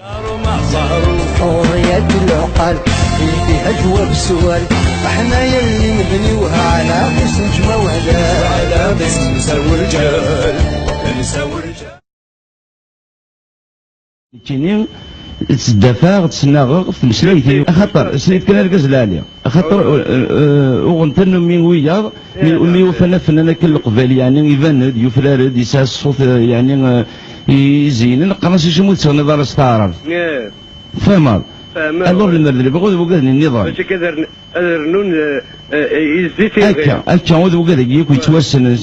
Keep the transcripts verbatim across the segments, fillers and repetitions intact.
Ẓaru, ẓaru, ḥurriyat lɛuqal, i fiha jwab ssual. Aḥna yal mi nebni wehhala, isem ǧma wehda, wehda, isem nsa werǧal, nsa werǧal. Nekkini ttdafaɣ, ttnaɣeɣ ɣef tmeslayt-iw. Axaṭer, snit kan argaz lɛali. Axaṭer, uh, uh, uɣen tannumi wiyaḍ, mi, mi ufan afennan akken leqbayel, yeɛni iban-d, yufrar-d, yesɛa ṣṣut, uh, yeɛni, uh, izeynen, qqaren-as: "Acimi ur tettɣenniḍ ara s taɛrabt?" Ih. Tfehmeḍ? Fehmeɣ, alors, ouais. Lemmer d lebɣi, ad ugaden nniḍen. Mačči akka ad rn-, ad rnun, eh, eh, eh, i zzit i akka, akka, ad ugaden akk yettwassen, eh,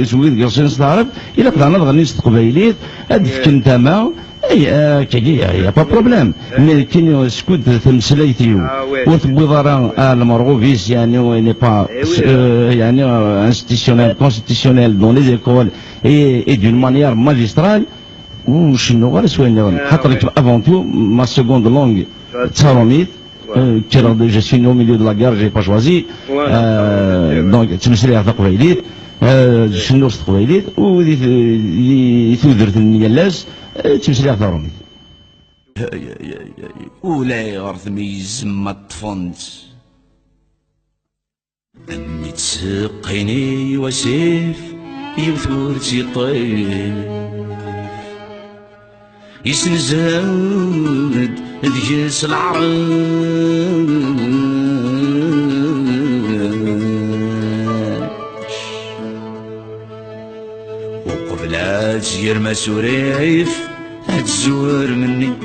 s wid yeɣsen s taɛrabt, ilaq daɣen ad ɣnin s teqbaylit, ad d-fken tama. Ay, eh, akkagi, y a pas problème. Mais kini skud tameslayt-iw, ah, ouais, ur tewwiḍ ara à lmerɣub-is, yeɛni, n'est pas, eh oui, euh, yeɛni, euh, institutionnel, constitutionnel dans les écoles et, et d'une manière magistrale. Ur cennuɣ ara s wayen nniḍen. Ah, xaṭer, ouais, avant tout, ma seconde langue, d tarumit. Ouais. Euh, kkreɣ-d, je suis né au milieu de la guerre, j'ai pas choisi. Voilà. Euh, donc, ttmeslayeɣ taqbaylit, euh, cennuɣ s teqbaylit, u di, di, di tudert n yal ass, euh, ttmeslayeɣ tarumit. Ulayɣer tmeyyzem ma ṭṭfen-tt. Am mi ttseqqin i wasif, yiwet ur tt-yeṭṭif. Yessenzew-d deg-s leɛrac. Uqbel ad yerm asurif, ad tzuwrem nnig.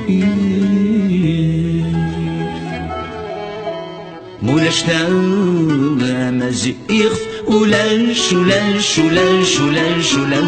Mulac tamaziɣt, ulac, ulac, ulac, ulac, ulac, ulac.